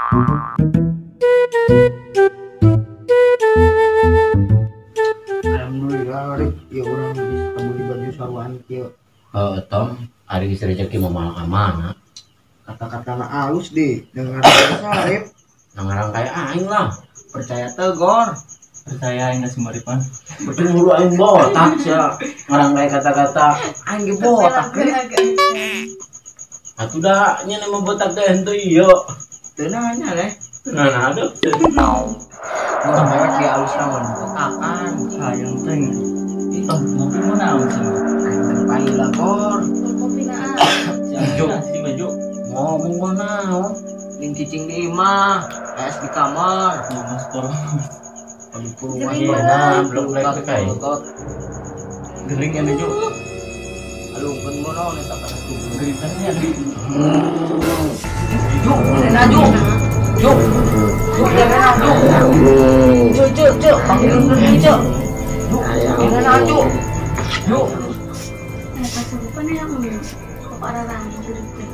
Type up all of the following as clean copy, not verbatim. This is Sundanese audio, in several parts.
Alhamdulillah rek ya urang geus kabeli baju saruan kieu. Heeh, Tom, ari geus rezeki mah moal ka mana? Kata-katana alus di dengar sarip. Ngarang kayak aing lah. Percaya teu gor. Percaya aing si Maripan. Betul mulu aing botak sia. Ngarang kayak kata-kata aing ge botak. Atuh dah nya mah botak teh henteu ieu. Teu nanya leh. Teu nanya adeuh. Urang dewek ge alus naon botakan. Hayang teh. Tong ngopi mah naon sih? Aing teh paila gor. Kopi na. Si baju. Ngomong mah naon? Ning cicing di imah, es di kamar. Mas porong. Iya, belum lek kae. Gering ya Ju. Alungkeun mono eta kana tubuh. Gering kan ya. Ju, rena Ju. Ju. Ju, rena Ju. Ju, Ju, Ju, panggilkeun Ju. Ju, rena Ju. Ju. Nah, kasurupan ya kok ararang jurig teh.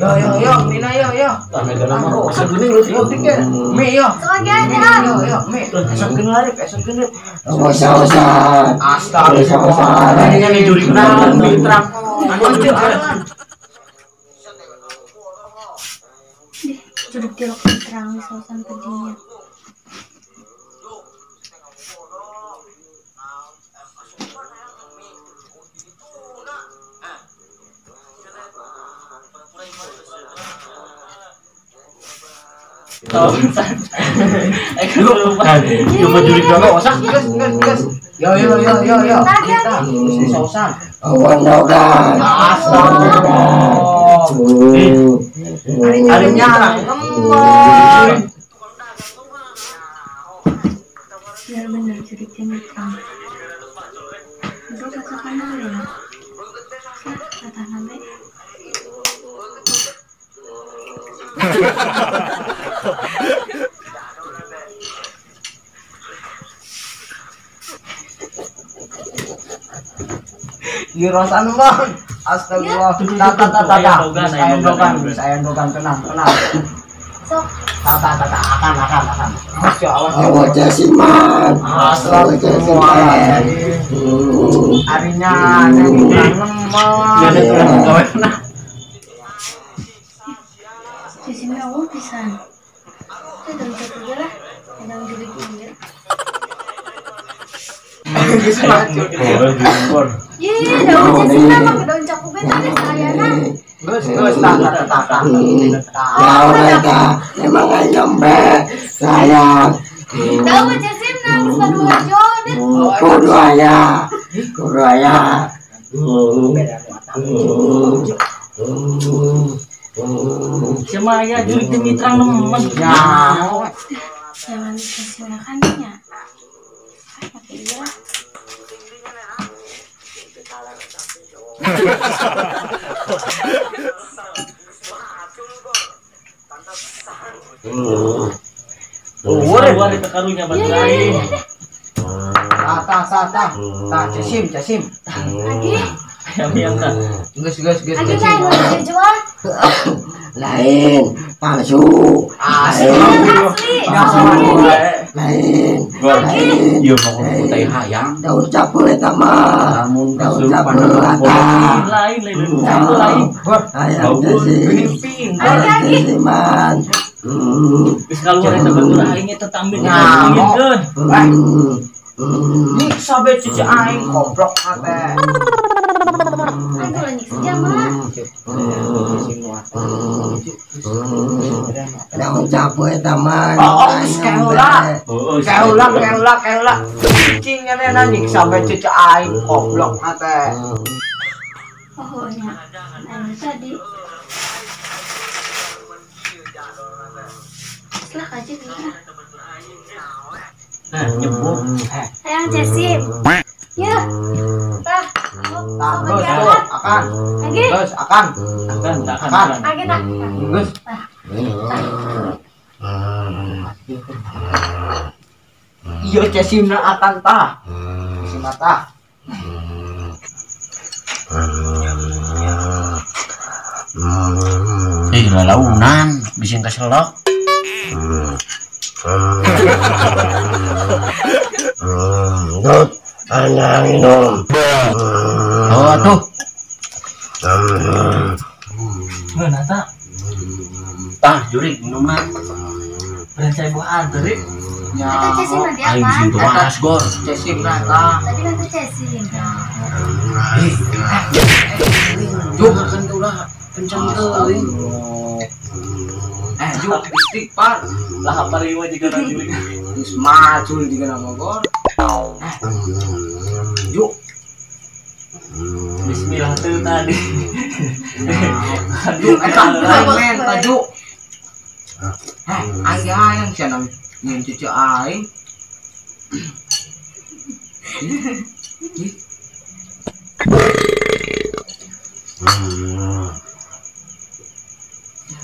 Yo yo yo, Mina yo yo. Mi yo. Yo yo, Mi. Esok lari, esok lari. Usah-usah. Astagfirullah. Ini nih juri naon mitra. Jurig tilok mitra wisosan tadinya. Yo yo yo yo yo. Kita sosan. Awan Astagfirullah. Ari nyala. Biar bener jurig mitra. Itu katakan ya. Kata nabe. Girosan bang, astagfirullah. Tata tata tata, saya dogan, tenang tenang. Tata tata, akan akan akan. Awas ya, awas. Awas jasiman. Astagfirullah. Arinya, lemah. Di sini Allah pisan. Kita daun satu lah, daun jurig ini. Iya, daun cacing mah daun cakup eta teh sayana. Geus geus tah tah tah tah. Daun eta emang nyembe sayang. Daun cacing mah geus padu aja deh. Kudu aya. Kudu aya. Cuma ya jurig teh mitra nemen. Ya. Jangan kasih makan nya. Pakai iya lah. Luar itu karunya batu lain. Tah tah tah tah casim casim. Lagi. Yang tak. Geus geus geus. Lagi saya mau dijual. Lain palsu. Asli. Lain. Lain. Iya mau teh hayang. Daun capul eta mah. Daun capul eta. Lain lain daun capul lain. Hayang casim. Casiman. Geus kaluar eta batur aing eta tambih ngomongkeun. Nyiksa be cuci aing goblok teh. Aing ulah nyiksa mah. Daun capul eta mah. Oh, keula. Keula keula keula. Cicing nya nyiksa be cuci aing goblok teh. Oh nya. Anu tadi. Setelah aja gimana? Nah, nyebut. Hayang cesim. Ya. Tah. Tah, terus, akan. Terus, akan. Akan, akan. Lagi tah. Geus. Iya cesimna akan tah. Cesimna tah. Ih, lalaunan bisin kaselok. Dut, anang minum. Oh, atuh. Ngeunah tah. Tah, jurik minumna. Berencana buah anter. Ya. Eta cesim nanti Aing apa? bisin tuas gor. Cesimna tah. Tadi kan tuh cesim. Ih, juk kan ulah kencang teuing. Juk istighfar. Lah apa riwa juga nanti. Geus macul juga nama gor. Juk. Bismillah tuh tadi. Juk eta men tajuk. Aing hayang sia nang nyen cucu aing.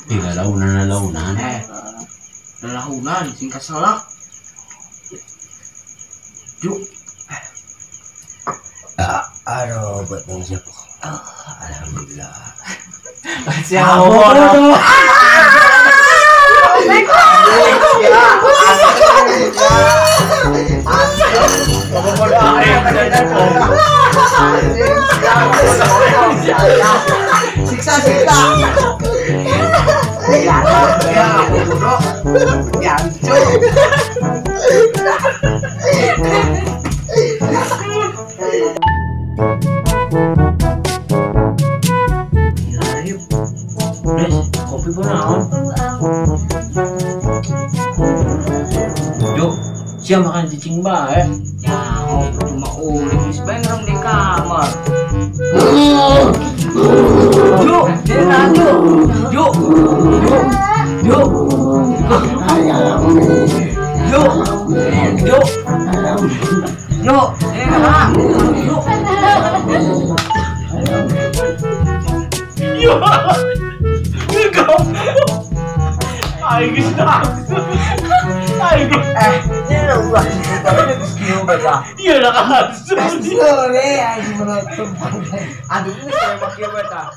Ih, lalaunan lalaunan. Lalaunan sing kasalak. Juk. Aduh, buat ngisep. Alhamdulillah. Siapa bodoh? Siksa siksa. Ya, bodoh. Jancuk. Des, kopi kunaon? Juk, sia makan cicing bae. Ya, cuma ulit geus bae ngerem di kamar. Juk, dena juk. Juk. Juk. Juk. Juk. Juk. Juk, dena. Juk. Yo. Aing geus langsung. Aing ini ulah tapi geus kieu bae. Iya lah langsung. Sore aing menutup. Aduh, geus kieu bae tah.